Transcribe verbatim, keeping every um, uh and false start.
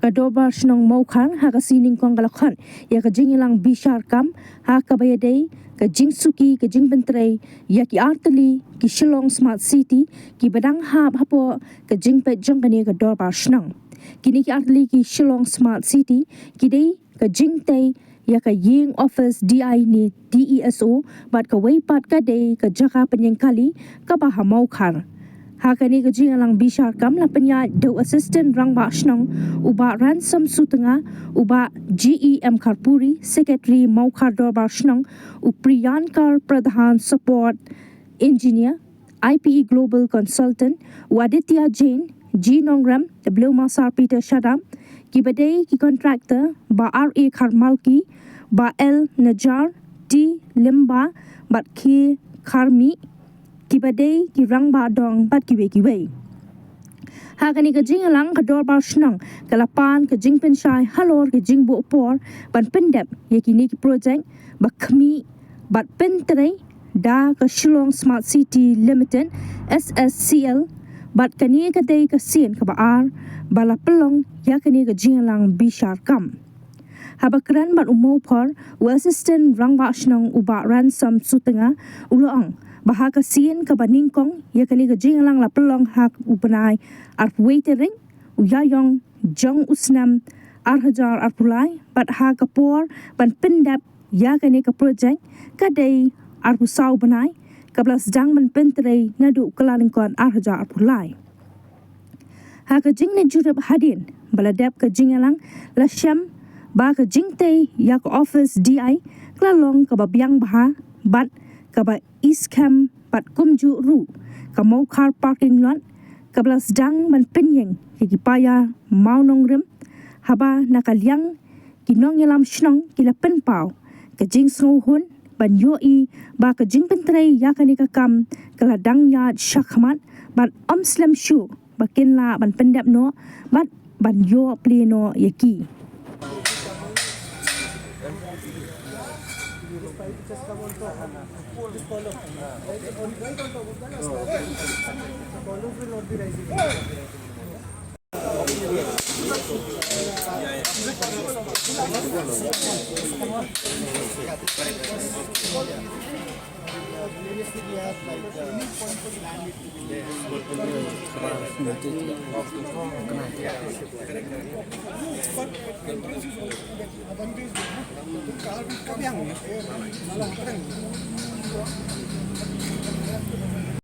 Ka Dorbar Shnong Mawkhar ha ka sngi Nyngkong ka la khot ïa ka jingïalang bishar kam ha kaba ïadei ka jingsuki ka jingpyntrei ïa ki artylli ki Shillong Smart City kiba dang hap hapoh ka jingpeit jong kane ka Dorbar Shnong. Kine ki artylli ki Shillong Smart City ki dei ka jingtei ïa ka ïing office D I ne D E S O bad kawei pat ka dei ka jaka pynïeng kali kaba ha Mawkhar. Ha kane ka jingïalang bishar kam la pynïaid da u Assistant Rangbah Shnong u Bah Ransom Sutnga, u Bah G E M Kharpuri, Secretary Mawkhar Dorbar Shnong, u Priyankar Pradhan, Support Engineer, I P E Global Consultant, u Aditya Jain, G Nongrem, W Masar Peter Shadap, kiba dei ki contractor, Bah R A Kharmalki, Bah L Najar, T Limba, bad K Kharmi, kiba dei ki rangbah dong bad kiwei kiwei. Ha kane ka jingïalang ka Dorbar Shnong ka la pan ka jingpynshai halor ka jingbuh por ban pyndep ïa kine ki project ba khmih bad pyntrei da ka Shillong Smart City Limited, S S C L, bad kane ka dei ka sien kaba ar ba la pynlong ïa kane ka jingïalang bishar kam. Haba kren bad u Mawphor, u Assistant Rangbah Shnong u Bah Ransom Sutnga u la ong ba ha ka sien kaba nyngkong ïa kane ka jingïalang la pynlong ha u bnai arphew wei tarik u Ïaïong jong u snem ar hajar arphew lai bad ha ka por ban pyndep ïa kane ka project ka dei arphew saw bnai kaba la sdang ban pyntrei naduh u Kyllalyngkot ar hajar arphew lai. Ha ka jingleit jurip hadien ba la dep ka jingïalang la shem ba ka jingtei ïa ka office D I ka la long kaba biang bha bad kaba i skhem bad kumjuh ruh ka Mawkhar parking lot kaba la sdang ban pynïeng ïa ki paia mawnongrim haba na ka liang ki nongïalam shnong ki la pynpaw ka jingsngewhun ban ïohi ba ka jingpyntrei ïa kane ka kam ka la dang ïaid shakhmat bad ym slem shuh ba kin lah ban pyndep noh bad ban ïoh plie noh ïa ki.